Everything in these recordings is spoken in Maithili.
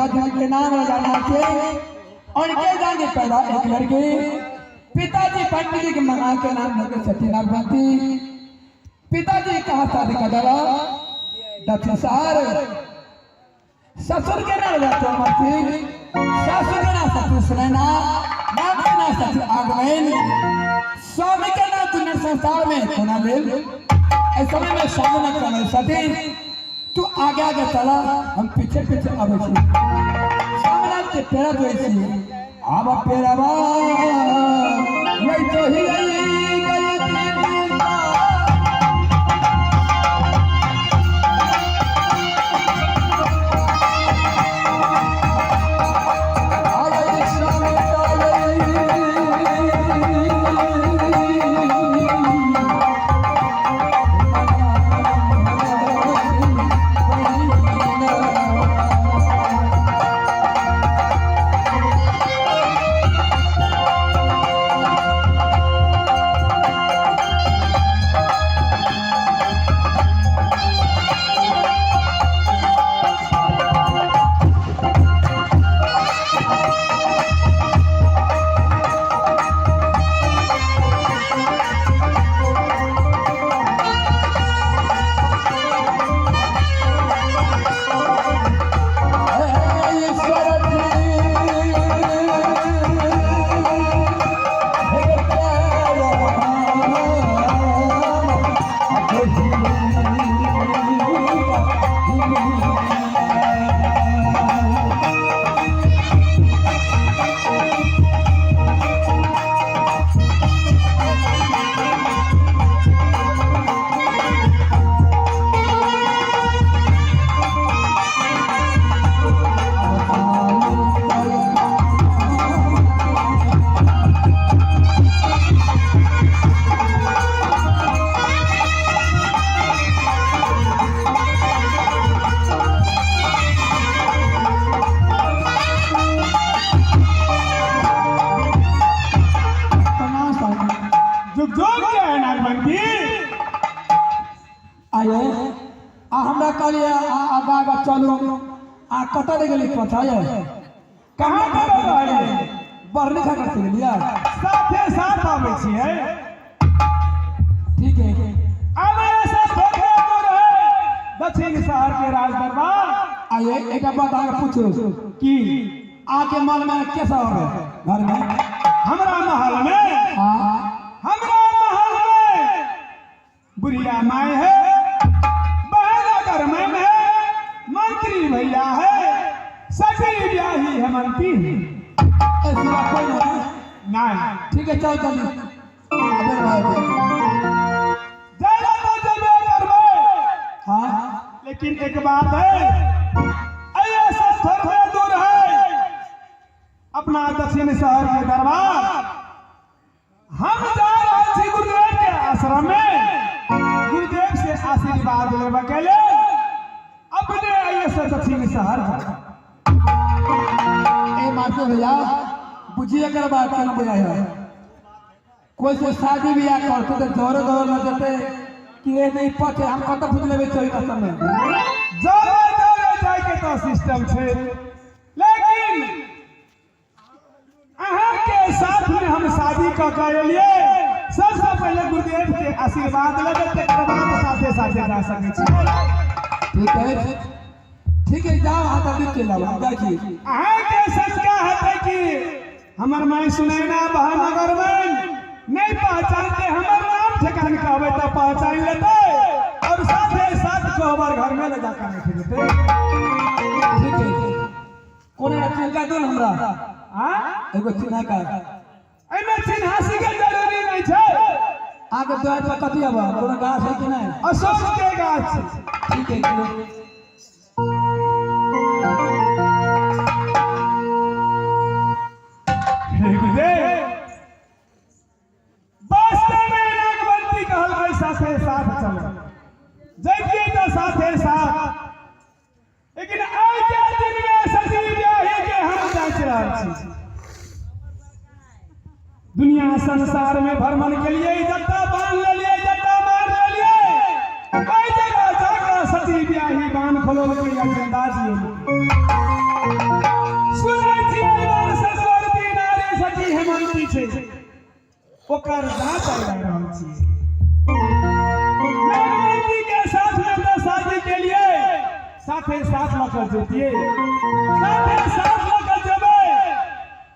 पिताजी के नाम राजा के, उनके जाने पैदा एक लड़की। पिताजी पंडित जी के मकान के नाम लगे सती नागवंती। पिताजी कहा शादी कर डाला दक्षिण शहर। ससुर के नाम राजा तोमर सिंह, सासु के नाम सती सुनैना, नाम के नाम सती आगमैन, स्वामी के नाम दुनिया संसार में कोना लेल। ऐ समय में स्वामी न कहल सती तू आगे आगे चला, हम पीछे पीछे आबै छी। स्वामीनाथ के पेड़ा धोइ छी, आब पेड़ाबा वही तो ही गई जुग जुग जय नागवंती। आये आ हमरा कहलिए आ आगा आगा चलू, आ कतऽ गेली पता ये? कहाँ कतऽ रहलियै? बढ़नी खा करते गेलियै। साथे साथ आबै छियै। ठीक है। आब ऐसा थोड़े दूर है दक्षिण शहर के राज दरबार। आये एक बात अहाँके पूछू। की? आके मन में कैसा हो गए घर में? हमरा महल में? हाँ। हमरा महल में बुढ़िया माई है, बहन अगर मैम है, मंत्री भैया है, सभी ब्याही है मंत्री। ऐसी बात कोई नहीं। नहीं। ठीक है चल जल्दी। अबे भाई जाना तो जबे करबे। हाँ। लेकिन एक बात है, ऐसा थोड़े दूर है अपना दक्षिण शहर के दरबार। हम जा रहे छी गुरुदेव के आश्रम में, गुरुदेव से आशीर्वाद लेवे के लिए अपने आइए से दक्षिण शहर। ए मास्टर भैया बुझिए कर बात केना बुझाइ है। कोई से शादी बियाह करते तो जोरे जोरे न जते कि ए नहीं पचे हम कतऽ पूछ लेबै चोरी रास्ता में। जोरे जोरे जाय के तो सिस्टम छै, लेकिन अहाँ के साथ में हम शादी कऽ के एलियै। सबसे पहिले गुरुदेव के आशीर्वाद लेबै, तकर बाद साथे साथे जा सकै छी। ठीक है ठीक है, जाओ हाथ अभी चलि आउ, हम जाइ छी। अहाँ के शंका हेतै कि हमर माय सुनैना बहन अगर बहन नहीं पहचानते, हमर नाम ठेकान कहबै तऽ पहचान लेतै और साथे साथ कोहबर घर में ले जाकर रख देतै। ठीक है, कोनो चिन्हा दो हमरा। हाँ? एगो चिन्हा का एहिमे चिन्हासी के जरूरी नहीं छै। आगे द्वार पर कथी आब, कोनो गाछ है कि नहीं? अशोक के गाछ। ठीक है। हे गुरुदेव, वास्तव में नागवंती कहलकै साथे साथ चलो, जैतियै तऽ साथे साथ, लेकिन आइ के दिन में सती ब्याही के हम जाँच रहल छी। दुनिया संसार में भ्रमण के लिए जत्ता बांध लेलियै, जत्ता मार लेलियै, एहि जगह जाकऽ सती ब्याही बांध खोललकै या जिंदा जियेलकै। छै ओकर जांच लगा रहल छी। नागवंती के साथ में तो शादी के लिए साथे साथ लऽ जैतियै, साथे साथ लऽ जेबै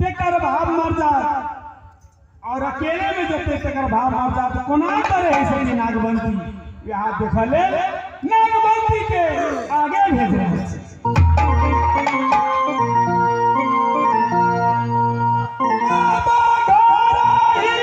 तेकर भाव मर जात और अकेले में जेतै तेकर भाव मर जात। कोना करे है नागवंती यहाँ देखले नागवंती के आगे भेज रहल छी। बाबा घरही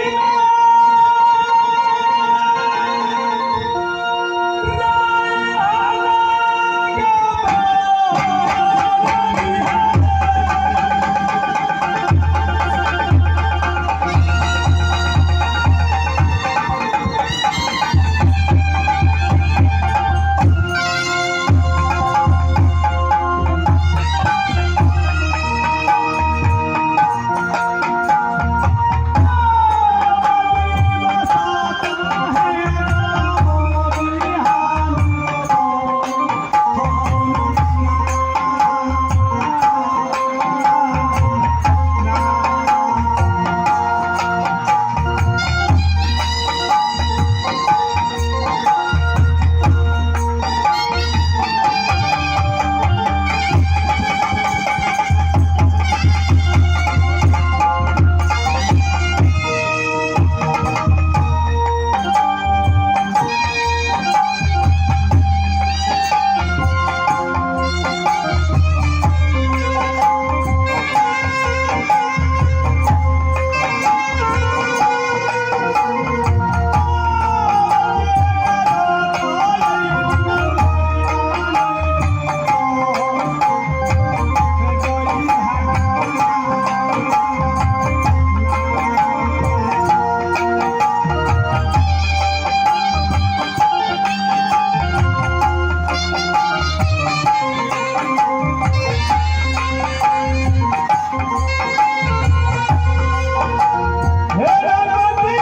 हे नागवंती,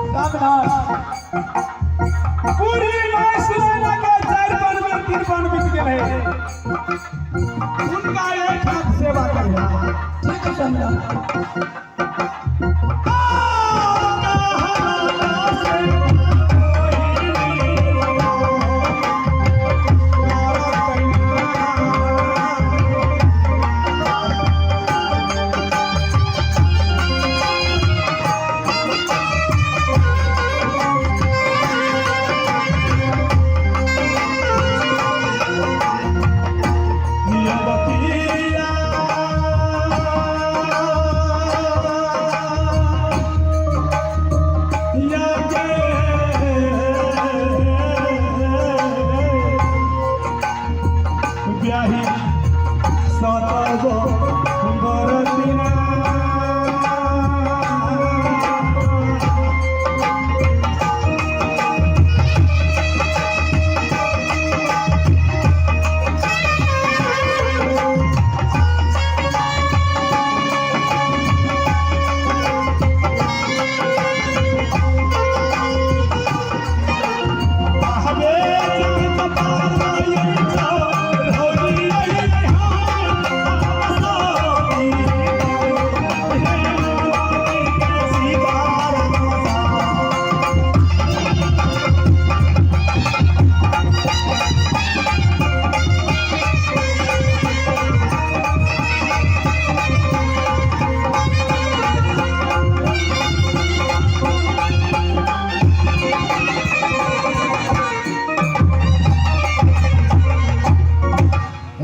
स्वामीनाथ, पूरी माय सुनैना के 4 पन में 3 पन बीत गेलै, उनका एक हाथ सेवा करिहा। ठीक है स्वामीनाथ। ब्याही सतगो बरतिना।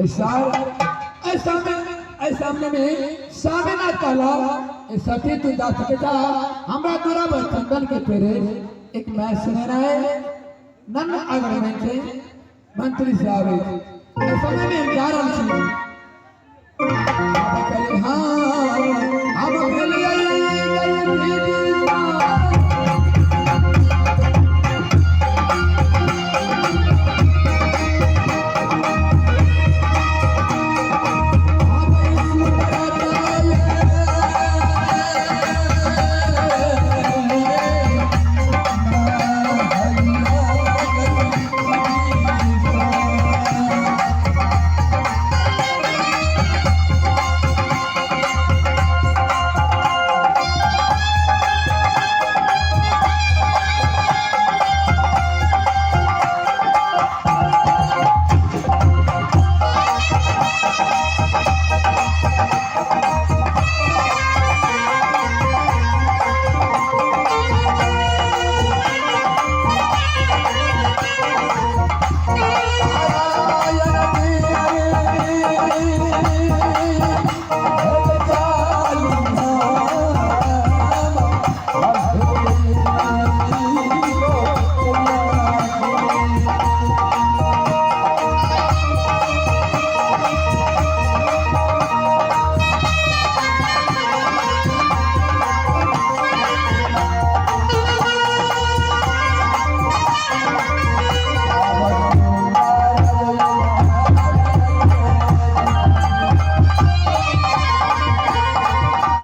ऐसा ऐसा में ऐसा में सामने कहला ए सती तू जा सके जा हमरा तोरा पर चंदन के पेरे एक मैं सुने रहे नन अगर में छे मंत्री से आवे ए समय में जा रहल छी। हम कहले हाँ हम कहले आई गई।